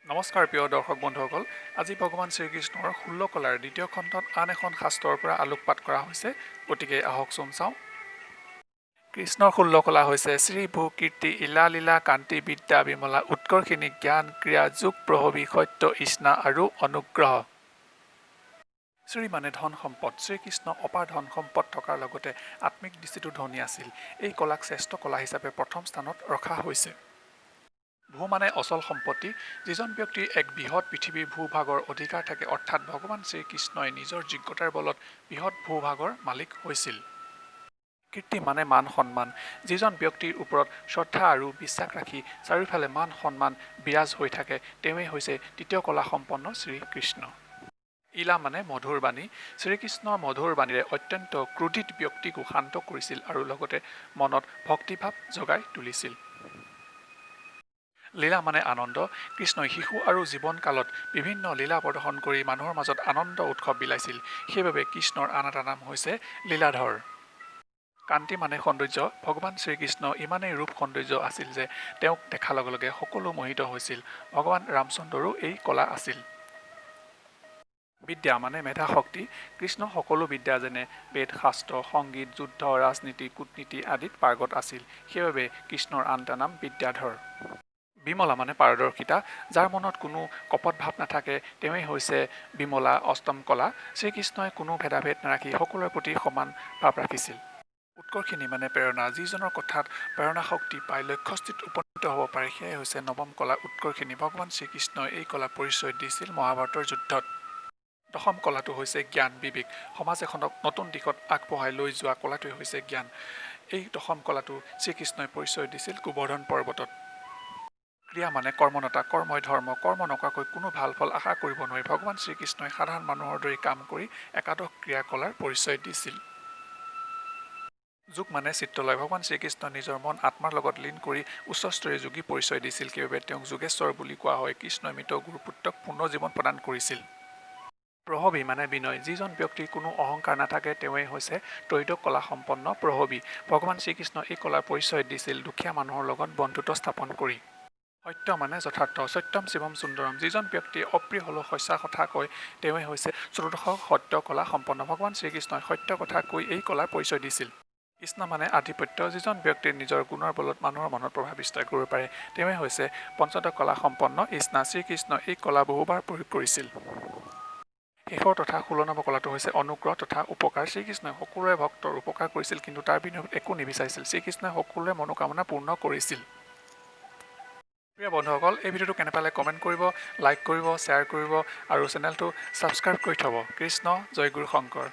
নমস্কাৰ প্ৰিয় দৰ্শক বন্ধুসকল, আজি ভগৱান শ্ৰীকৃষ্ণৰ 16 কলাৰ দ্বিতীয় খণ্ডত আন এখন শাস্ত্ৰৰ পৰা আলোকপাত কৰা হৈছে। গতিকে আহকচোন চাওঁ। কৃষ্ণৰ 16 কলা হৈছে শ্ৰী, ভূ, কীৰ্তি, ইলা, লীলা, কান্তি, বিদ্যা, বিমলা, উৎকৰ্ষিণী, জ্ঞান, ক্ৰিয়া, যোগ, প্ৰহৱী, সত্য, ইষ্ণা আৰু অনুগ্ৰহ। শ্ৰী মানে ধন সম্পদ। শ্ৰীকৃষ্ণ অপাৰ ধন সম্পদ থকাৰ লগতে আত্মিক দৃষ্টিতো ধনী আছিল। এই কলাক শ্ৰেষ্ঠ কলা হিচাপে প্ৰথম স্থানত ৰখা হৈছে। ভূ মানে অচল সম্পত্তি। যিজন ব্যক্তিৰ এক বৃহৎ পৃথিৱীৰ ভূভাগৰ অধিকাৰ থাকে, অৰ্থাৎ ভগৱান শ্ৰীকৃষ্ণই নিজৰ যোগ্যতাৰ বলত বৃহৎ ভূভাগৰ মালিক হৈছিল। কীৰ্তি মানে মান সন্মান। যিজন ব্যক্তিৰ ওপৰত শ্ৰদ্ধা আৰু বিশ্বাস ৰাখি চাৰিওফালে মান সন্মান বিৰাজ হৈ থাকে, তেওঁৱেই হৈছে তৃতীয় কলা সম্পন্ন শ্ৰীকৃষ্ণ। ইলা মানে মধুৰ বাণী। শ্ৰীকৃষ্ণৰ মধুৰ বাণীৰে অত্যন্ত ক্ৰোধিত ব্যক্তিকো শান্ত কৰিছিল আৰু লগতে মনত ভক্তিভাৱ জগাই তুলিছিল। লীলা মানে আনন্দ। কৃষ্ণই শিশু আৰু জীৱনকালত বিভিন্ন লীলা প্ৰদৰ্শন কৰি মানুহৰ মাজত আনন্দ উৎসৱ বিলাইছিল। সেইবাবে কৃষ্ণৰ আন এটা নাম হৈছে লীলাধৰ। কান্তি মানে সৌন্দৰ্য। ভগৱান শ্ৰীকৃষ্ণ ইমানেই ৰূপ সৌন্দৰ্য আছিল যে তেওঁক দেখাৰ লগে লগে সকলো মোহিত হৈছিল। ভগৱান ৰামচন্দ্ৰৰো এই কলা আছিল। বিদ্যা মানে মেধা শক্তি। কৃষ্ণ সকলো বিদ্যা, যেনে বেদ, শাস্ত্ৰ, সংগীত, যুদ্ধ, ৰাজনীতি, কূটনীতি আদিত পাৰ্গত আছিল। সেইবাবে কৃষ্ণৰ আন এটা নাম বিদ্যাধৰ। বিমলা মানে পাৰদৰ্শিতা। যাৰ মনত কোনো কপট ভাৱ নাথাকে, তেওঁৱেই হৈছে বিমলা, অষ্টম কলা। শ্ৰীকৃষ্ণই কোনো ভেদাভেদ নাৰাখি সকলোৰে প্ৰতি সমান ভাৱ ৰাখিছিল। উৎকৰ্ষিণী মানে প্ৰেৰণা। যিজনৰ কথাত প্ৰেৰণা শক্তি পাই লক্ষ্যস্থিত উপনীত হ'ব পাৰে, সেয়াই হৈছে নৱম কলা উৎকৰ্ষিণী। ভগৱান শ্ৰীকৃষ্ণই এই কলা পৰিচয় দিছিল মহাভাৰতৰ যুদ্ধত। দশম কলাটো হৈছে জ্ঞান বিবেক। সমাজ এখনক নতুন দিশত আগবঢ়াই লৈ যোৱা কলাটোৱে হৈছে জ্ঞান। এই দশম কলাটো শ্ৰীকৃষ্ণই পৰিচয় দিছিল গোবৰ্ধন পৰ্বতত। ক্ৰিয়া মানে কৰ্মণতা। কৰ্মই ধৰ্ম। কৰ্ম নকৰাকৈ কোনো ভাল ফল আশা কৰিব নোৱাৰি। ভগৱান শ্ৰীকৃষ্ণই সাধাৰণ মানুহৰ দৰে কাম কৰি একাদশ ক্ৰিয়া কলাৰ পৰিচয় দিছিল। যোগ মানে চিত্ৰলয়। ভগৱান শ্ৰীকৃষ্ণই নিজৰ মন আত্মাৰ লগত লীন কৰি উচ্চস্তৰীয় যোগী পৰিচয় দিছিল। সেইবাবে তেওঁক যোগেশ্বৰ বুলি কোৱা হয়। কৃষ্ণই মৃত গুৰুপুত্ৰক পুনৰ্জীৱন প্ৰদান কৰিছিল। প্ৰহৱী মানে বিনয়। যিজন ব্যক্তিৰ কোনো অহংকাৰ নাথাকে, তেওঁৱেই হৈছে ত্ৰয়োদশ কলা সম্পন্ন প্ৰহৱী। ভগৱান শ্ৰীকৃষ্ণই এই কলাৰ পৰিচয় দিছিল দুখীয়া মানুহৰ লগত বন্ধুত্ব স্থাপন কৰি। সত্য মানে যথাৰ্থ। সত্যম, শিৱম, সুন্দৰম। যিজন ব্যক্তিয়ে অপ্ৰিয় হ'লেও সঁচা কথা কয়, তেওঁৱেই হৈছে চতুৰ্দশ সত্য কলা সম্পন্ন। ভগৱান শ্ৰীকৃষ্ণই সত্য কথা কৈ এই কলাৰ পৰিচয় দিছিল। কৃষ্ণ মানে আধিপত্য। যিজন ব্যক্তিয়ে নিজৰ গুণৰ বলত মানুহৰ মনত প্ৰভাৱ বিস্তাৰ কৰিব পাৰে, তেওঁৱেই হৈছে পঞ্চদশ কলা সম্পন্ন ইষ্ণা। শ্ৰীকৃষ্ণই এই কলা বহুবাৰ প্ৰয়োগ কৰিছিল। শেষৰ তথা 16 নম্বৰ কলাটো হৈছে অনুগ্ৰহ তথা উপকাৰ। শ্ৰীকৃষ্ণই সকলোৰে ভক্তৰ উপকাৰ কৰিছিল, কিন্তু তাৰ বিনিময়ত একো নিবিচাৰিছিল। শ্ৰীকৃষ্ণই সকলোৰে মনোকামনা পূৰ্ণ কৰিছিল। প্ৰিয় বন্ধুসকল, এই ভিডিঅ'টো কেনে পালে কমেণ্ট কৰিব, লাইক কৰিব, শ্বেয়াৰ কৰিব আৰু চেনেলটো ছাবস্ক্ৰাইব কৰি থ'ব। কৃষ্ণ, জয় গুৰু শংকৰ।